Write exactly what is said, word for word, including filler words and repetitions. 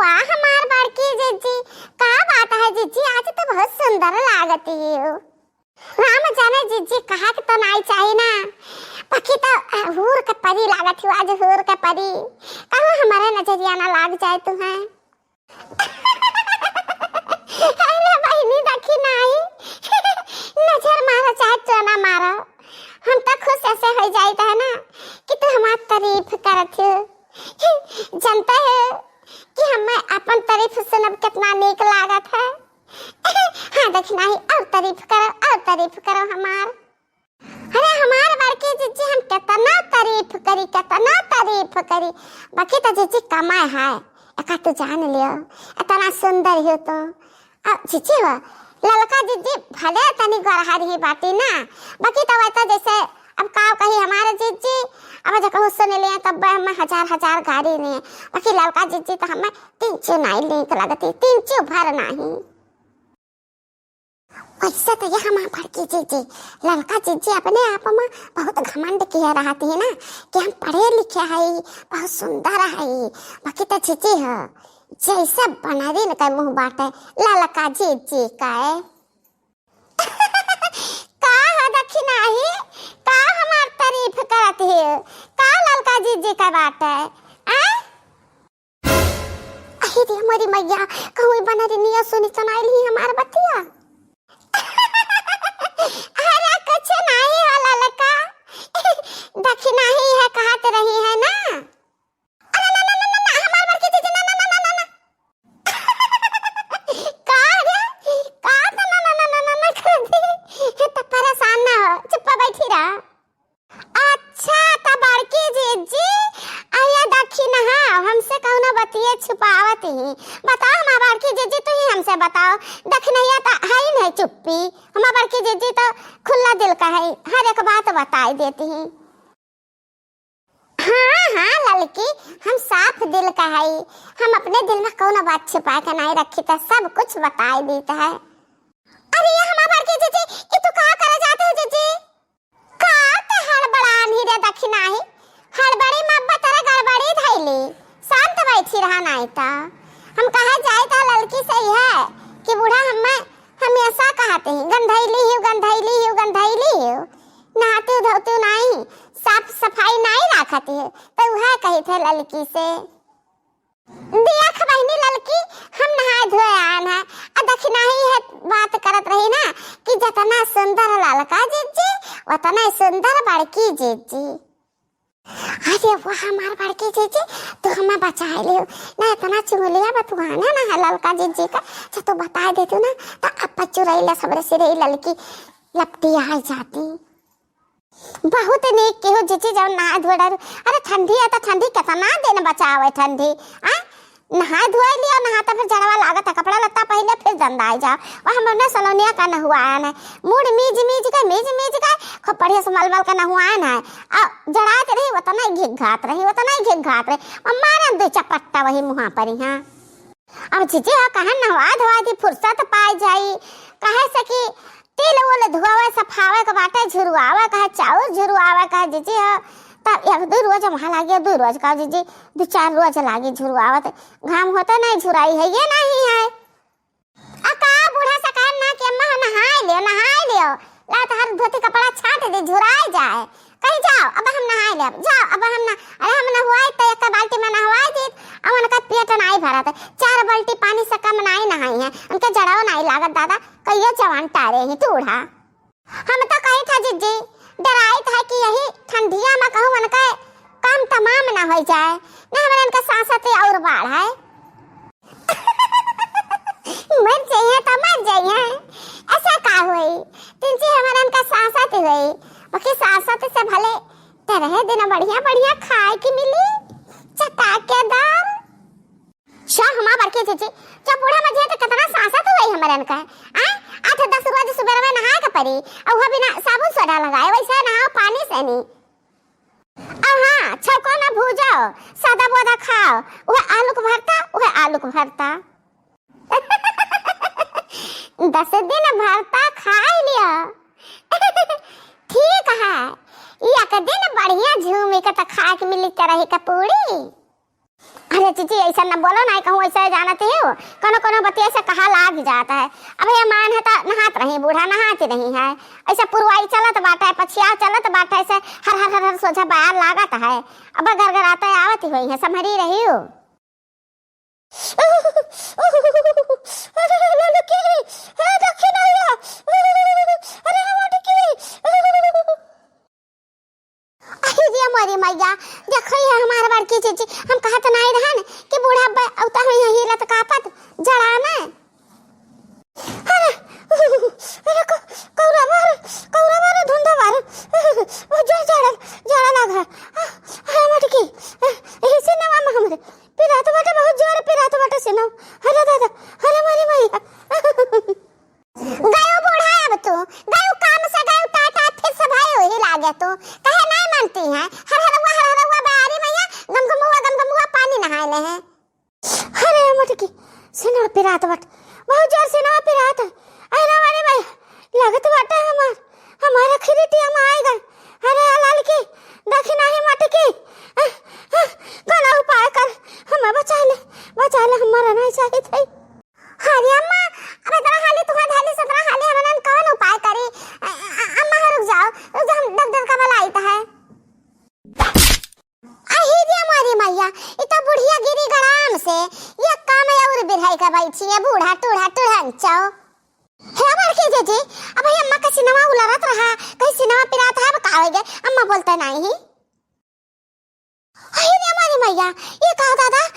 वाह हमार बड़की जिज्जी, का बात है जिज्जी, आज तो बहुत सुंदर लागती हो। राम जाने जिज्जी, कहा के तो नाई चाही ना, बाकी तो, अ, हूर के परी लागत हो आज, हूर के परी। कहूँ हमारे नजरिया ना लाग जाए तुम्हें। अरे बहिनी, देखी नाई, नजर मारो चाहे चोना मारो, हम तो खुश ऐसे हो जाइत है ना कि तू हमार तारीफ करत हो। जानते हो कि हमें अपन तारीफ सुनब कितना नीक लागत है। हाँ, देखी नाई, और तारीफ करो, और तारीफ करो हमार। अरे हमार बड़की जिज्जी, हम कितना तारीफ करी, कितना तारीफ करी, बाकी तो जिज्जी कमाए है, एका तू जान लियो, इतना सुंदर हो तो। अब जिज्जी हो, ललका जिज्जी भले तनी गरहर ही बाटी ना, बाकी तो वैसा जैसे, अब का कही हमारे जिज्जी, अब जो कहूँ सुन लिए तब हमें हजार हजार गारी लिए, बाकी ललका जिज्जी तो हमें तीन चू नाई नीक लगती, तीन चू भर नहीं। वैसे तो ये हमार बड़की जिज्जी, ललका जिज्जी अपने आप में बहुत घमंड किए रहती है ना कि हम पढ़े लिखे हई, बहुत सुंदर हई। बाकी तो जिज्जी हो, जैसे बनरिन के मुँह बाटे ललका जिज्जी के। का हो दखिनाही, का हमार तारीफ करत है, का ललका जिज्जी के बाटे, आय? अहि रे मोरी मैया, कहूँ बनरिनिया सुनी सुनाई ली हमार बतिया। अरे कुछ नाई हो ललका, दखिनाही है कहत रही है ना। अरे ना, ना, ना, ना, ना, हमार बड़की जिज्जी, ना, ना, ना, ना, ना, ना। का रे? का तो ना, ना, ना, ना, ना, ना कर दी? हे तो परेशान ना हो, चुप्पा बैठी रह। अच्छा, त बड़की जिज्जी, अइया दखिनहा, हमसे कउनो बतिये छुपावत ही। बताओ, हमार बड़की जिज्जी, तू ही हमसे बताओ। दखिनहिया त हई नहीं चुप्पी। हमार बड़की जिज्जी त खुल्ला दिल का हई, हर एक बात बताई देती ही। हाँ, हाँ, ललकी, हम साफ दिल का हई। हम अपने दिल में कउनो बात छुपा के नहीं रखी, त सब कुछ बताई दीत है। अरे, ये हमार बड़की जिज्जी, ई तू का करे जात हो, जिज्जी? का ते हड़बड़ान ही रे दखिनाही? हड़बड़ी में अब्बा तेरे गड़बड़ी धइली। शांत बैठी रहा नाई त। हम कहे जाए त ललकी से ही है कि बूढ़ा हमें हमेशा कहते हैं, "गंधैली हियो, गंधैली हियो, गंधैली हियो। नहाती धोती नाई, साफ सफाई नाई राखती है।" तो वह कही थे ललकी से। देख बहिनी ललकी, हम नहाए धोए आन है। आ दखिनाही है बात करत रही ना कि जतना सुंदर ललका जिज्जी, उतना ही सुंदर बड़की जिज्जी। अरे वो हमार बड़की जिज्जी, तू हमें बचाए लियो। ना इतना चुगलिया बतुआना ना है ललका जिज्जी का। जब तू बताए देतू ना, तो अब चुरैला सबरे सिरे ललकी लपटी आ जाती। बहुत नीक केहू जिज्जी जब नहाए धोए डारू। अरे ठंडी है तो ठंडी कितना दिन बचावे ठंडी, आ? नहाए धोए लियो, नहाता फिर जड़वा लागत है, कपड़ा लत्ता पहले फिर दंदाए जाओ। वह हमने सलोनिया का नहुआन है, मूड़ मीज मीज के, मीज मीज के, खूब बढ़िया से मल मल के नहुआन है। आ जड़ात रही, उतना ही घिघात रही, उतना ही घिघात रही। और मारन दो चपट्टा वही मुँहा पर ही, हाँ। अब जिज्जी हो, कहे नहवा धोवा दी, फुर्सत पाए जाई, कहे से कि तिल उल धोवे, सफावे के बाटे, झुरवावे कहे, चाउर झुरवावे कहे, जिज्जी हो, तब एक दो रोज वहाँ लागे, दो रोज का जिज्जी, दो चार रोज लागे झुरवावत, घाम होते नहीं झुराई है, ये नहीं है। आ का बूढ़ा से कहे ना कि अम्मा हम नहाए लियो, नहाए लियो, ला तोहार धोती कपड़ा छाट दे, झुराए जाए, कहीं जाओ, अब हम नहाए लेब, जाओ, अब हम ना, अरे हम नहुआई तो एक बाल्टी में नहवाई दीत, अब उनका पेट नाई भरत, चार बाल्टी पानी से कम नाई नहाई है, उनके जड़ाओ नाई लागत दादा, कहियो जवान टारे ही तू बूढ़ा। हम तो कही था जिज्जी, डराइत है कि यही ठंडिया में कहूँ उनका काम तमाम ना हो जाए, ना हमारे उनका सांसत और बाढ़ है। मर जाइए तो मर जाइए, ऐसा का होई? तिनची हमरन का सांसत होई, बाकी सांसत से भले तरह दिन बढ़िया बढ़िया खाए की मिली, चटाकेदार। शो हमा बड़की जिज्जी, जब बूढ़ा मर जाए तो कितना सांसत होई हमरन का, आ? आठ दस रोज सुबह में नहाए के पड़ी, और वह बिना साबुन सोडा लगाए, वैसे नहाओ पानी से नहीं। अब हाँ, छौको ना भूजो, सादा बोदा खाओ, वह आलू के भरता, वह आलू के भरता। दस दिन भरता खाए लियो। ठीक है, एक दिन बढ़िया झूमी के तो खाए के मिली तरही का पूरी। अरे जीजी, ऐसा न बोलो, नाहीं कहूँ ऐसा जानत ही हो, कोनो कोनो बतिया से कहा लाग जात है। अब ये मान है तो नहात रही बूढ़ा, नहात रही है, ऐसा पुरवाई चलत बाटे, पछिया चलत बाटे, से हर हर हर हर सोझा बयार लागत है। अब गरगराते आवत ही होई है, संभरी रही हो। अरे ललकी, हे दखिनैया, अरे मोटकी। अरे रे मोरी मैया, देखो ये हमार बड़की जीजी, हम कहत नाई रहन कि बूढ़ा ब-, अउता हुई है हीलत कापत जड़ा में। अरे, अरे क-, कौरा मार, कौरा मार, धुंधा मार। ओ जो जड़ा, जड़ा लाग है। अरे मोटकी, ए, ए, सीनवा में हमरे पिरात बाटे, बहुत जोर पिरात बाटे सीनवा। अरे दादा, अरे मोरी मैया। गयो बूढ़ा अब तू, गयो काम से, गयो टाटा, फिर से भाई वही लागे तू। कहे नहीं मानती है, हर हरवा, हर हरवा बयारी मैया, गमगमुआ, गमगमुआ पानी नहाए ले हैं। अरे मोटकी, सीनवा पिरात बाटे, बहुत जोर सीनवा पिरात है। अरे मोरी मैया, लागत बाटे हमार, हमार आखिरी टिया में आए गए। अरे ललकी, दखिनही मोटकी, अ, अ, कोनो उपाय कर, हमें बचा ले, बचा ले, हम मरना चाहित है। अरे अम्मा, अब इतना हाली तुम्हारे धाली से इतना हाली हमनन कौन उपाय करी? अ, अ, अम्मा रुक जाओ, रुक जाओ, हम डॉक्टर का बुलाइत है। अही रे मोरी मैया, ई तो बुढ़िया गिरी गड़ाम से, ये काम और बिरहई का बैठी है, बूढ़ा टूढ़ा टूढ़न चाओ। हे बड़की जीजी, अब ये अम्मा का सीनवा उलरत रहा, कहीं सीनवा पिरात है, अब का होइगे? अम्मा बोलते नहीं। अरे रे मोरी मैया, ये का दादा,